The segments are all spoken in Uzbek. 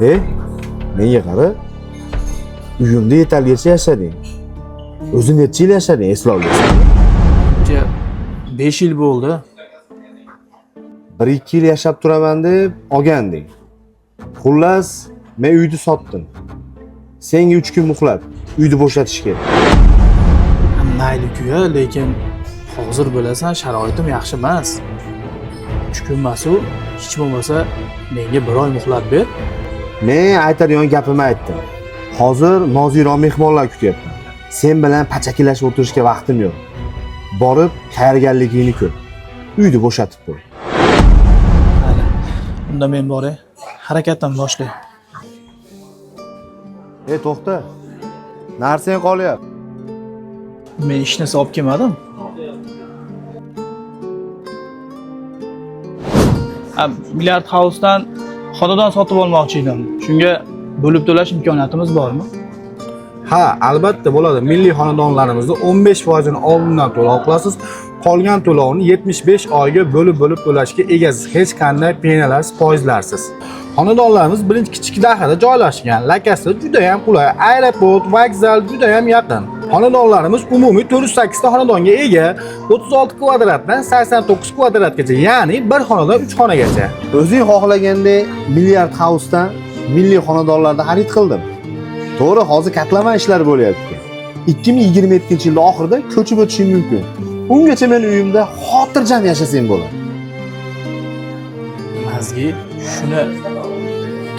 Menga qara. Uyimda yetarlicha yashading. O'zi necha yil yashading, eslolmaysan. 5 yil bo'ldi. 1-2 yil yashab turaman deb olganding. Xullas, men uyni sotdim. Senga 3 kun muhlat. Uyni bo'shatish kerak. Mayli-ku, lekin hozir bilasan, sharoitim yaxshi emas. 3 kun emasu, hech bo'lmasa menga 1 oy muhlat ber. Men aytadigan gapimni aytdim. Hozir noziro mehmonlar kutyapman. Sen bilan pachakilashib o'tirishga vaqtim yo'q. Borib tayyorgarligingni ko'r. Uyni bo'shatib qo'y. Mayli. Unda men boray. Harakatdan boshlay. To'xta. Narsang qolyapti. Men hech narsa olib kelmadim. Milliard House'dan xonadon sotib olmoqchi edim. Shunga bo'lib to'lash imkoniyatimiz bormi? Ha, albatta bo'ladi. Milliy xonadonlarimizda 15% oldindan to'lov qilasiz. Qolgan to'lovni 75 oyga bo'lib-bo'lib to'lashga egasiz. Hech qanday penalarsiz, foizlarsiz. Xonadonlarimiz birinchi kichik dahada joylashgan. Lakasi juda ham qulay. Aeroport, vokzal juda ham yaqin. Xonadonlarimiz umumiy 408 ta xonadonga ega. 36 kvadratdan 89 kvadratgacha, ya'ni bir xonadan 3 xonagacha. O'zing xohlagandek Milliard House'dan milliy xonadonlarda xarid qildim. To'g'ri, hozir katlama ishlar bo'lyapti. 2027-yilda oxirida ko'chib o'tishim mumkin. Ungacha men uyimda xotirjam yashasam bo'ladi. Mazgi, shuni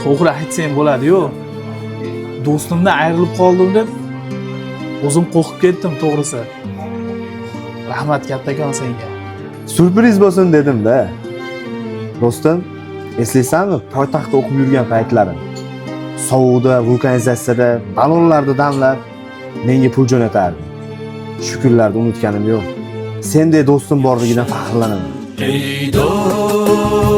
to'g'ri aytsang bo'ladi-yu. Do'stimdan ayrilib qoldim deb o'zim qo'rqib ketdim to'g'risi. Rahmat kattakon senga. Syurpriz bo'lsin dedim-da. Do'stim, eslaysanmi, poytaxtda o'qib yurgan paytlarim? Sovuqda, vulkanizatsiyada, ballonlarda damlab menga pul jo'natarding. Shu kunlarni unutganim yo'q. Sendek do'stim borligidan faxrlanaman. Ey do'st.